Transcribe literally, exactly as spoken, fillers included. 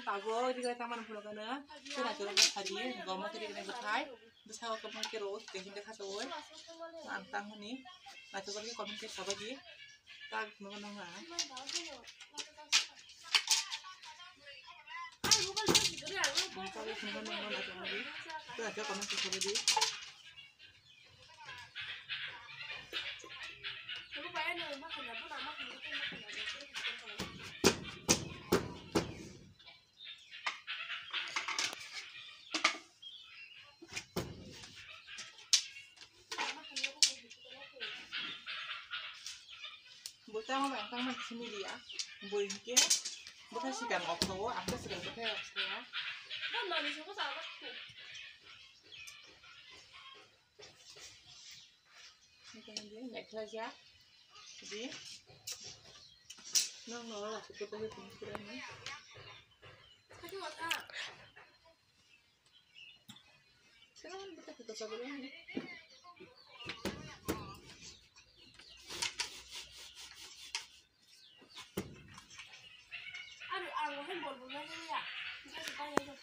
Tabuk riga tangmani phunukgano, khe naithok khe sadi, gomotwi rignai bwthai, bwsao kwbangma khe rw, tei hwnkhai khachawui ang tang hwnwi naithok khe comment khe sabai di, tak phunukgano wngkha. Ang tabuk phunukgano wngkha naithok khe, khe naithok comment khe sabai di. Bwtang bai ang tangma simi riya. Bui hwnkhe bwthai sikang okto o, ang khe sikang bwthai okto ya. Naikhlaijak. Di. Nokno o lachikhe tongwi tongwi phirani. Sini bwthai khe kwchak rw. Aru ang hai bol bol na ya. Just bai ya.